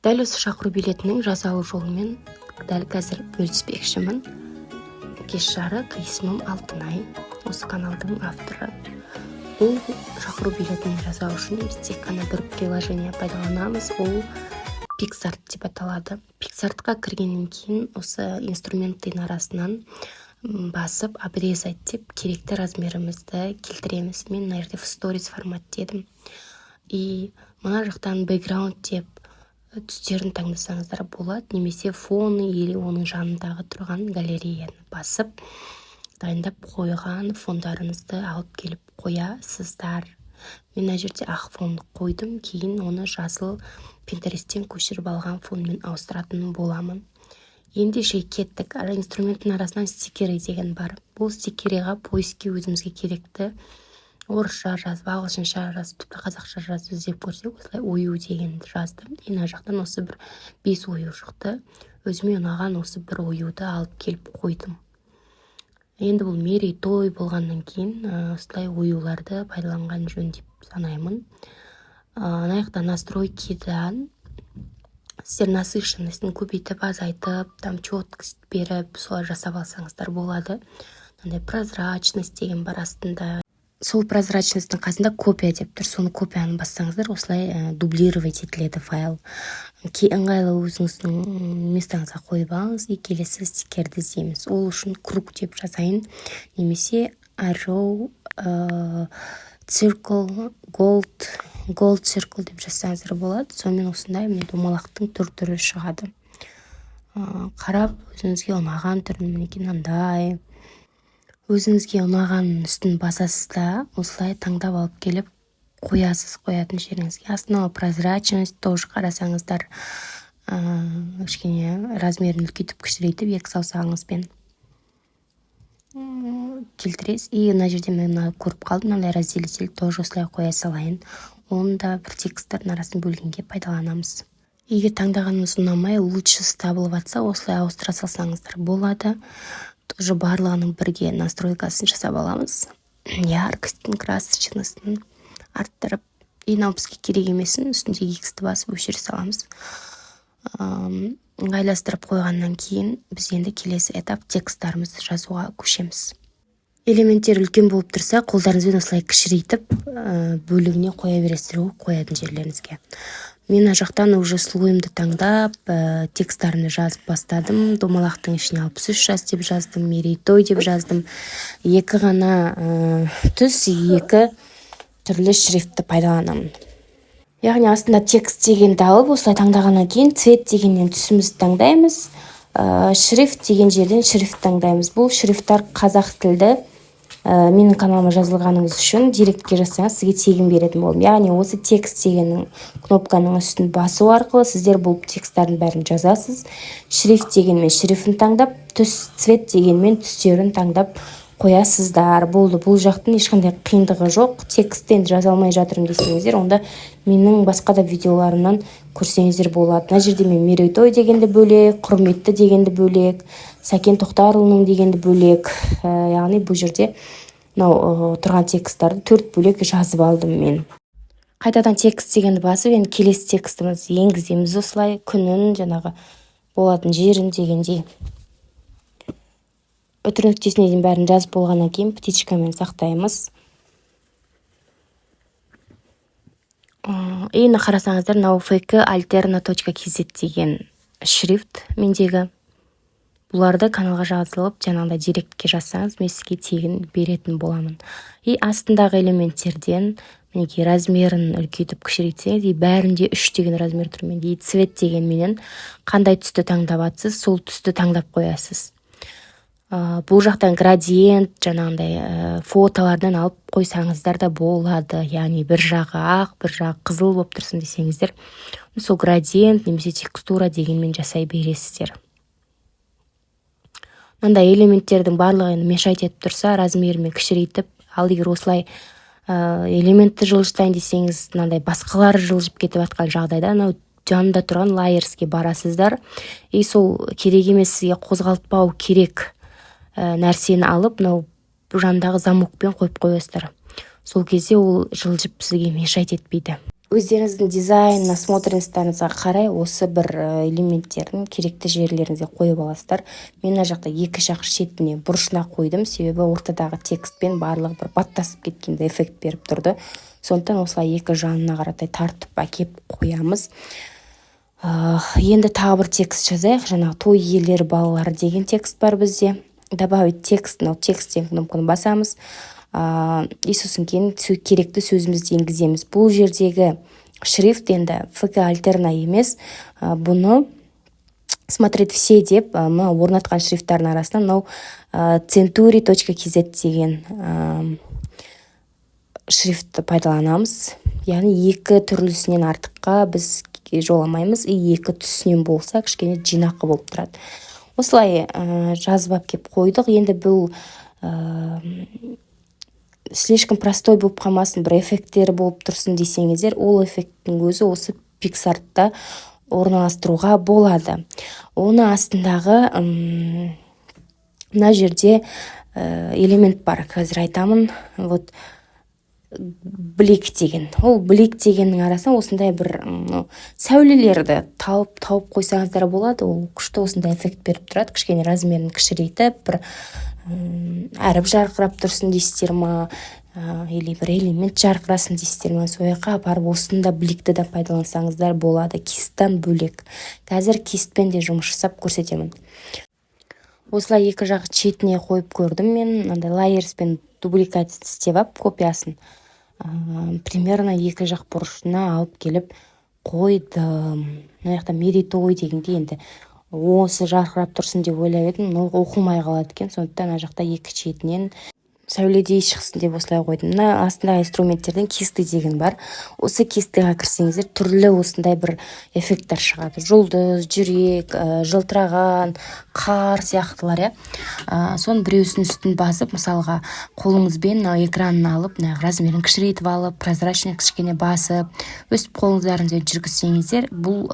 Дәл осы шақыру билетінің жасалу жолымен дәл қазір бөліспекшімін. Кеш жарық, есімім Алтынай, осы каналдың авторы. Бұл шақыру билетін жасау үшін біз тек қана бір приложение пайдаланамыз, ол PicsArt деп аталады. PicsArt-қа кіргеннен кейін осы инструменттің арасынан басып, «обрезать» деп керекті размерімізді келтіреміз. Мен мына жерде «в сторис формат» дедім. И мына жақтан «бэкграунд» деп түстерін таңдасаңыздар болады немесе фоны или оның жанындағы тұрған галереяны басып, дайындап қойған фондарыңызды алып келіп қоясыздар. Мен мына жерде ақ фонды қойдым, кейін оны жасыл Пинтересттен көшіріп алған фонмен ауыстыратын боламын. Ендеше кеттік. Инструменттің арасынан «стикеры» деген бар. Бұл стикерыға поискке өзімізге керекті орысша жазып, ағылшынша жазып, тіпті қазақша жазып іздеп көрсек, осылай «ою» дегенді жаздым. И мына жақтан осы бір бес ою шықты. Өзіме ұнаған осы бір оюды алып келіп қойдым. Енді бұл мерейтой болғаннан кейін осылай оюларды пайдаланған жөн деп санаймын. Мына жақта настройкидан сіздер насыщенностін көбейтіп, азайтып, там четкость беріп, солай жасап алсаңыздар болады. Мынандай «прозрачность» деген бар, астында сол прозрачностьтың қасында «копия» деп тұр. Соны копияны бассаңыздар, осылай дублировать етіледі файл. Ыңғайлы өзіңіздің местоңызға қойып алыңыз. И келесі стикерді іздейміз. Ол үшін «круг» деп жазайын немесе «arrow», «circle», «gold», «gold circle» деп жазсаңыздар болады. Сонымен осындай, міне, домалақтың түр түрі шығады. Қарап, өзіңізге ұнаған түрін, мінекей, мынандай өзіңізге ұнағанын үстін басасыз да, осылай таңдап алып келіп қоясыз қоятын жеріңізге. Астына прозрачность тоже қарасаңыздар, кішкене размерін үлкейтіп, кішірейтіп, екі саусағыңызбен келтіресіз. И мына жерде мен мына көріп қалдым, мынандай разделитель, тоже осылай қоя салайын. Оны да бір тексттардың арасын бөлгенге пайдаланамыз. Егер таңдағанымыз ұнамай, лучшесі табылып жатса, осылай ауыстыра салсаңыздар болады. Тоже барлығының бірге настройкасын жасап аламыз, яркостін, красочностін арттырып. И мынау бізге керек емесін үстіндегі иксті басып өшіре саламыз. Ыңғайластырып қойғаннан кейін біз енді келесі этап, тексттарымызды жазуға көшеміз. Элементтер үлкен болып тұрса, қолдарыңызбен осылай кішірейтіп, бөлігіне қоя бересіздер ғой қоятын жерлеріңізге. Мен мына жақтан уже слойымды таңдап, тексттарымды жазып бастадым. Домалақтың ішіне «63 жас» деп жаздым, «мерейтой» деп жаздым. Екі ғана түс, екі түрлі шрифтті пайдаланамын. Яғни астында «текст» дегенді алып, осылай таңдағаннан кейін «цвет» дегеннен түсімізді таңдаймыз, «шрифт» деген жерден шрифт таңдаймыз. Бұл шрифттар қазақ тілді. Менің каналыма жазылғаныңыз үшін директке жазсаңыз, сізге тегін беретін боламын. Яғни осы «текст» деген кнопканың үстін басу арқылы сіздер бұл тексттардың бәрін жазасыз. «Шрифт» дегенмен шрифтін таңдап, түс, «цвет» дегенмен түстерін таңдап қоясыздар. Болды, бұл жақтың ешқандай қиындығы жоқ. Текстті енді жаза алмай жатырмын десеңіздер, онда менің басқа да видеоларымнан көрсеңіздер болады. Мына жерде мен «мерейтой» дегенді бөлек, «құрметті» дегенді бөлек, «Сәкен Тоқтарұлының» дегенді бөлек, яғни бұл жерде мынау тұрған тексттарды төрт бөлек жазып алдым мен. Қайтадан «текст» дегенді басып, енді келесі текстімізді енгіземіз. Осылай күнін, жаңағы болатын жерін дегендей, үтір нүктесіне дейін бәрін жазып болғаннан кейін птичкамен сақтаймыз. И мына қарасаңыздар, мынау fk alterna.kz деген шрифт мендегі. Бұларды каналға жазылып, жаңағыдай директке жазсаңыз, мен сізге тегін беретін боламын. И астындағы элементтерден, мінекей, размерін үлкейтіп, кішірейтсеңіз, и бәрінде 3 деген размер тұр менде. И «цвет» дегенменен қандай түсті таңдап жатсыз, сол түсті таңдап қоясыз. Бұл жақтан градиент, жаңағындай фотолардан алып қойсаңыздар да болады. Яғни бір жағы ақ, бір жағы қызыл болып тұрсын десеңіздер, сол «градиент» немесе «текстура» дегенмен жасай бересіздер. Мынандай элементтердің барлығы енді мешать етіп тұрса, размерімен кішірейтіп. Ал егер осылай элементті жылжытайын десеңіз, мынандай басқалары жылжып кетіп жатқан жағдайда, анау жанында тұрған «layers»-ке барасыздар. И сол керек емес, сізге қозғалтпау керек нәрсені алып, мынау жанындағы замокпен қойып қоясыздар. Сол кезде ол жылжып, сізге мешать етпейді. Өздеріңіздің дизайн насмотренность тарыңызға қарай осы бір элементтерін керекті жерлеріңізге қойып аласыздар. Мен мына жақта екі жақ шетіне, бұрышына қойдым, себебі ортадағы текстпен барлығы бір баттасып кеткенде эффект беріп тұрды. Сондықтан осылай екі жанына қаратай тартып әкеп қоямыз. Енді тағы бір текст жазайық. Жаңағы «Той иелері, балалары» деген текст бар бізде. «Добавить текст», мынау «Текст» деген кнопканы басамыз и сосын кейін керекті сөзімізді енгіземіз. Бұл жердегі шрифт енді ФК Альтерна емес. Бұны «Смотреть все» деп, мына орнатқан шрифттардың арасынан мынау century.kz деген шрифтті пайдаланамыз. Яғни екі түрлісінен артыққа біз жоламаймыз и екі түсінен болса, кішкене жинақы болып тұрады. Осылай жазып алып келіп қойдық. Енді бұл слишком простой болып қалмасын, бір эффекттері болып тұрсын десеңіздер, ол эффекттің өзі осы PicsArt-та орналастыруға болады. Оны астындағы мына жерде элемент бар, қазір айтамын. Вот «Блик» деген. Ол «Блик» дегеннің арасынан осындай бір сәулелерді тауып қойсаңыздар болады. Ол күшті осындай эффект беріп тұрады. Кішкене размерін кішірейтіп, бір әріп жарқырап тұрсын дейсіздер ма или бір элемент жарқырасын дейсіздер ма, сол жаққа апарып осында бликті да пайдалансаңыздар болады кисть тан бөлек. Қазір кисть пен де жұмыс жасап көрсетемін. Осылай екі жақ шетіне қойып көрдім мен. Мынандай layers пен дубликат істеп алып, копиясын примерно екі жақ бұрышына алып келіп қойдым. Мына жақта «Мерейтой» дегенде енді осы жарқырап тұрсын деп ойлап едім, но оқылмай қалады екен. Сондықтан ана жақта екі шетінен сәуледей шықсын деп осылай қойдым. Мына астындағы инструменттерден «Кисти» деген бар. Осы кисти ға кірсеңіздер, түрлі осындай бір эффекттер шығады: жұлдыз, жүрек, жылтыраған қар сияқтылар, иә. Соның біреусінің үстін басып, мысалға, қолыңызбен мына экранын алып, мына размерін кішірейтіп алып, прозрачный кішкене басып, өстіп қолыңыздарыңызбен жүргізсеңіздер, бұл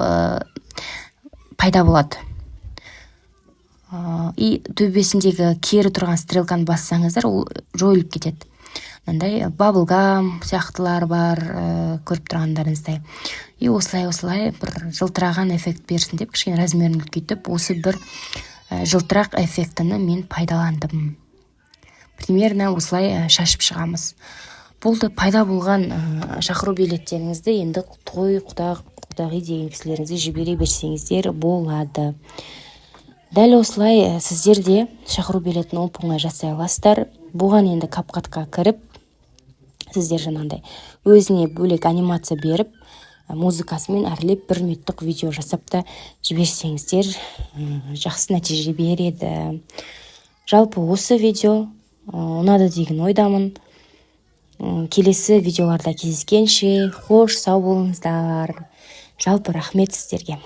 пайда болады. И төбесіндегі кері тұрған стрелканы бассаңыздар, ол жойылып кетеді. Мынандай баблгам сияқтылар бар, көріп тұрғандарыңыздай. И осылай, осылай бір жылтыраған эффект берсін деп, кішкене размерін үлкейтіп, осы бір жылтырақ эффектіні мен пайдаландым. Примерно осылай шашып шығамыз. Болды, пайда болған шақыру билеттеріңізді енді той құда, құдағи деген кісілеріңізге жібере берсеңіздер болады. Дәл осылай сіздер де шақыру билетін оп оңай жасай аласыздар. Бұған енді CapCut қа кіріп, сіздер жаңағындай өзіне бөлек анимация беріп, музыкасымен әрлеп, бір минуттық видео жасап та жіберсеңіздер, жақсы нәтиже береді. Жалпы, осы видео ұнады деген ойдамын. Келесі видеоларда кездескенше, қош сау болыңыздар. Жалпы, рахмет сіздерге.